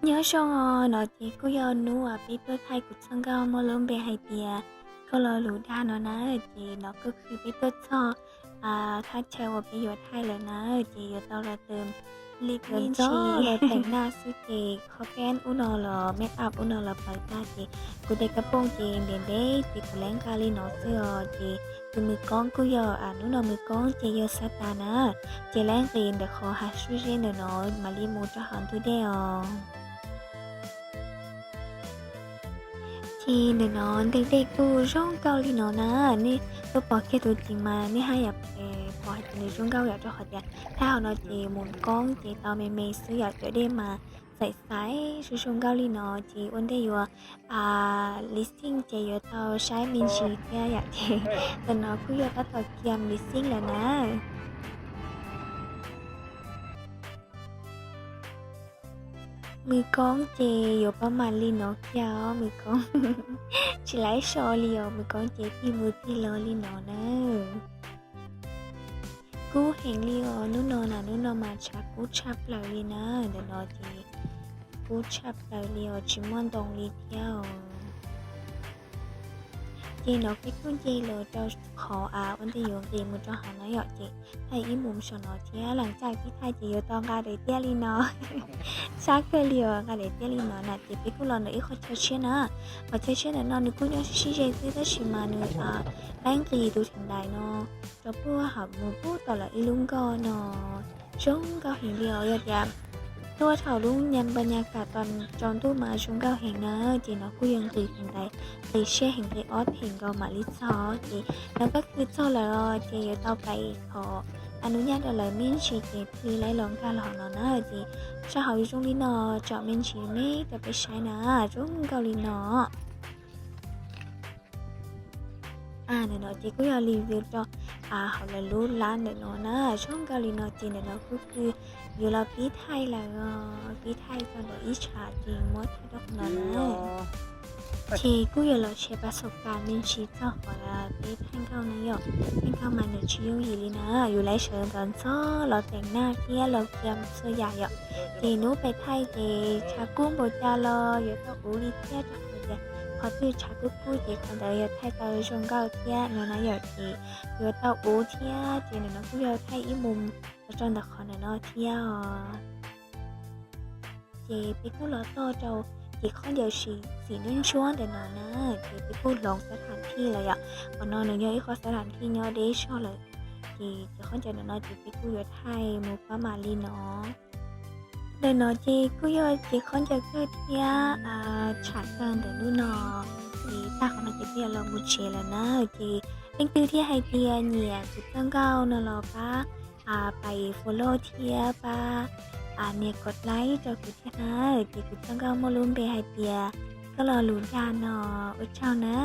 Nyob zoo os, no ces kuj yog hnub uas peb tuaj thaij kuv txoj nkauj muaj lub npe hais tias Koj Lo Lus Dag no na, ces no kuj yog peb tuaj txog thaj chaw uas peb yuav thaij lawm na, ces yuav tau los tus li ntxov los teem naj xwb ces qhov peb ub no los make up ub no los pawv tag ces kuv tej kab pooj ces ntev ntev ces kuv laib nqa li no xwb os, ces tus mws koob kuj yog, hnub no mws koob ces yog Xab Tas na, ces laib nqis ntawm qhov hav suab zeb ntawm no mam li mus rau hauv ntug dej os. Ces ntawm no ntug dej kuj zoo nkauj li no na, nej tuaj pom kiag tus cev mas nej haj yam pom hais tias nws zoo nkauj yom, rau qhov tias thaj hauv no ces mus koob ces tau me me xwb yom, cov dej mas xaim xaim zoo zoo nkauj li no, ces ua ntej yuav li xeej ces yuav tau saib me ntsis thiab yom, ces ntawm no kuj yog tab tom kiag li xeej lawm na. Mws koob ces yuav pab mam li no kiag os, mws koob tsis laib so li os, mws koob ces tig mus tig los li no na. Kub heev li os, hnub no na, hnub no mas tshav kub tshaj plaws li na, ntawm no ces kub tshaj plaws li os, tsis muaj ntoo li thiab os. Ces no peb kuj nce los rau qhov ua ntej yuav nqis mus rau hauv na yom, ces thaij ib mus saum no thiab, lam txaj pib thaij ces yuav tau nqa daim tiab li no. Sab kawg li os, nqa daim tiab li no na, ces peb kuj los ntawm ib qhov chaw tshiab na. Qhov chaw tshiab ntawm no nws kuj nyob sib sib ze xwb tab sis mas nws laib nqis tus theem ntaiv no rau puag hauv mus puag tom lawv ib lub nkoj no. Zoo nkauj heev li os, yog tias tuaj thaum lub nyab npa nyas kam tsaus ntuj mas zoo nkauj heev na, ces no kuj yog nqis theem ntaiv, nqis siab heev, nqis ob theem nkaus mam li txog, ces no koj khw txog lawm os, ces yuav tau pais thov a nub nyaj rau lawv me ntsis ces thiaj li laib los nkag los hauv no na, ces sab hauv zoo li no, tsom me ntsis me rau peb saib na, zoo nkauj li no. Ntawm no ces kuj yog review rau hauv lawv lub lab ntawm no na, zoo nkauj li no ces ntawm no kuj yog yuav los pib thaij lawm, pib thaij txog ntawm ib tshav ces muab thaij rau qhov no na. Ces kuj yuav los share pas xaum kas me ntsis txog qhov peb thaij nkauj na yom. Thaij nkauj mas nws tsis yooj yim li na, yus laib sawv ntxov ntxov los teem naj thiab los kiam txhua yam yom. Ces hnub pem thaij ces tshav kub npaum cas los yuav tau uv li thiab, rau qhov tias qhov twg tshav kub kub ces qhov ntawd yuav thaij tau zoo nkauj thiab no na yom. Ces yuav tau uv thiab, ces ntawm no kuj yog thaij ib mus los rau ntawm qhov ntawm no thiab os. Ces peb kuj los txog rau ces khaub ncaws xim ntsuab ntsuab ntawm no na, ces peb kuj hloov xab tham thij lawm yom. Qhov no nws yog ib qho xab tham thij nyob deb zog lawm, ces ces khaub ncaws ntawm no ces peb kuj yuav thaij mus pab mam li no. Ntawm no ces kuj yog ces khaub ncaws kawg thiab tsham kawg ntawm hnub no. Ces tag qhov no ces peb yuav los mus tsev lawm na. Ces leej twg thiaj hais tias nyiam kuv txoj nkauj no los pab pab follow thiab pab nias kom like rau kuv thiab na. Ces kuv txoj nkauj muaj lub npe hais tias Koj Lo Lus Dag no. Ua tsaug na.